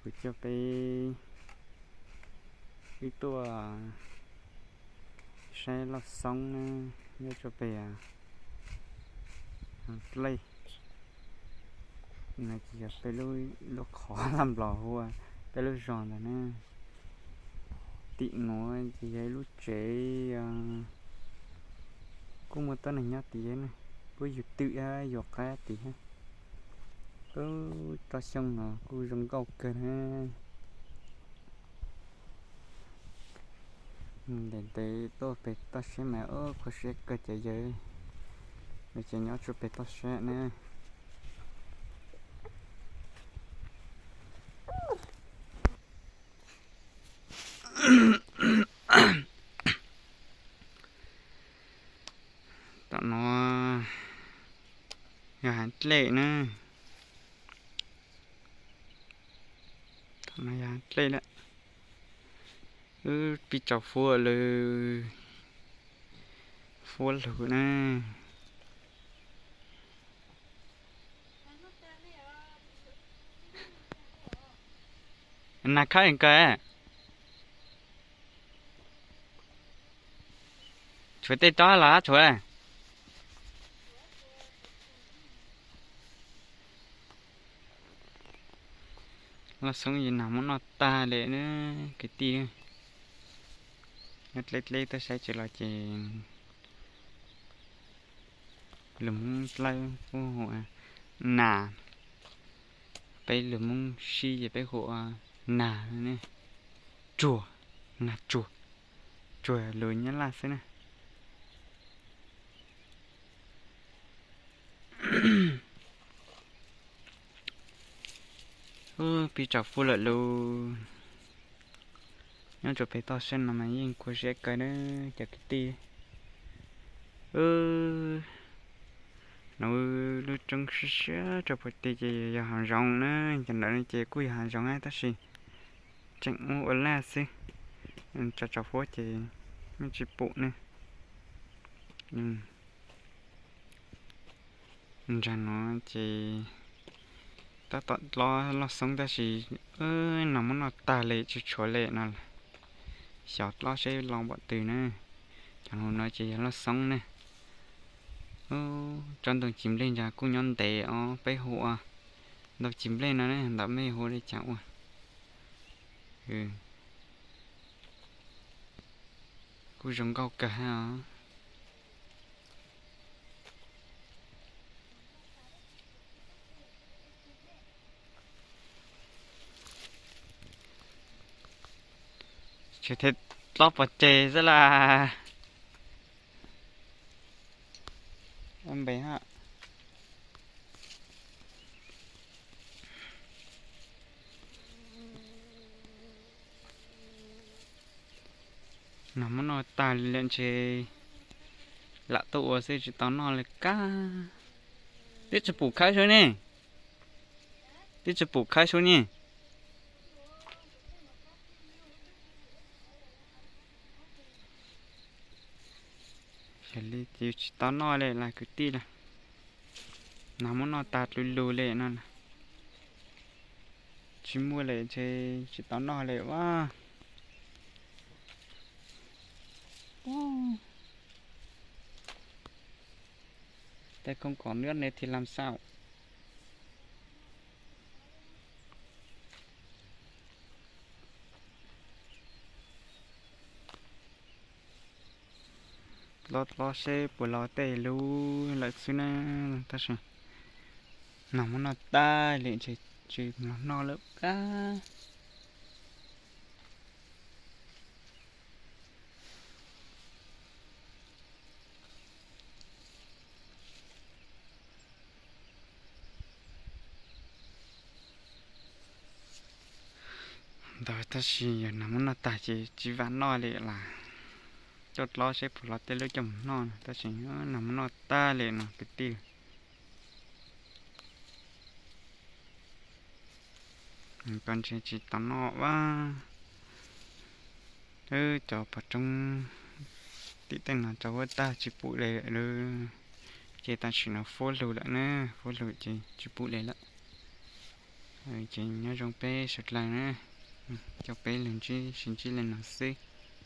Kuv coj peb wb tuaj saib loj xoob na, nyob rau pem Hav Dlej. No ces yog peb lub, lub qhov Nplog hu ua peb lub zos ntawd na. Tim nuav ces yog ib lub tsev, kuj muaj tuab neeg nyob tim na, kuj yug twm yuav qab tim thiab. Tsob xyoob no kuj zoo nkauj kawg na. Ntev ntev tuaj pem toj siab mas khuv siab kawg cov yawg, nws ces nyob rau pem toj siab na. Tom no yog Hav Dlej na. Tom no yog Hav Dlej lawm. Wb pib tsaus fuab lawm, fuab lug na. Nas khab nkaus. Tshuav tej tsob los tshuav. Loj xoob yog nag muab noj tag li na kwv tij. Nyob dleb dleb tuaj saib tsev los ces lus Hmoob dlawb kuj hu ua nas, peb lus Hmoob sib ces peb hu ua nas ne, tsuag, nas tsuag, tsuag lus Nyab Laj xwb na. Ub, pib tsaus fuab lawm lauj. Nyob rau pem toj siab no mas yeej khuv siab kawg na cov kwv tij. Nov lub roob siab siab rau puag tim ces yog hav zoov na, cov ntawd ces kuj yog hav zoov tab sis tseem ua laj xwb, tsaus tsaus fuab ces yeej tsis pum ne. Ntsag no ces tab tom dlob loj xoob tab sis nag muab noj tag li tsis tshuav li no. Xyov dlob seb lo npaum twg na. Cov no ces yog loj xoob ne. Tsob ntoo cim nplej ntag kuj nyob ntev os, peb hu ua ntoo cim nplej no ne, ntawm mej hu li cas ua. Kuj zoo nkauj kawg os. Tseem thiaj dlob pov tseg xwb las. Npe ha. Nag muab noj tag li lawm ntshe lam tuaj ua xwb tsis tau noj li kab. Twb tsis pum khawb suab ne. Twb tsis pum khawb suab ne. Yog li ces tsis tau noj li las kwv tij las. Nag muab noj tag dlub lug li no las. Tsis muaj li ces tsis tau noj li as. Tôi không có nước nên thì làm sao. Dlob dlob seb puas los tej lub lawm xwb na, tab sis nag muab noj tag li ntshe tsis los noj lawm kab. Ntawd tab sis yog nag muab noj tag ces tsis vam noj li las. Coj dlob seb puas los tej lub coj mus noj no tab sis nag muab noj tag li no kwv tij. Koj ntshe tsis tau noj as. Cov pom roob tim tej no rau huab tag tsis pum li lawm. Ces tam sim no fuab lug lawm na, fuab lug ces tsis pum li lawm. Ces nyob zoo peb sawv dlawg na, coj peb lug ntsib sib ntsib le nuav xwb.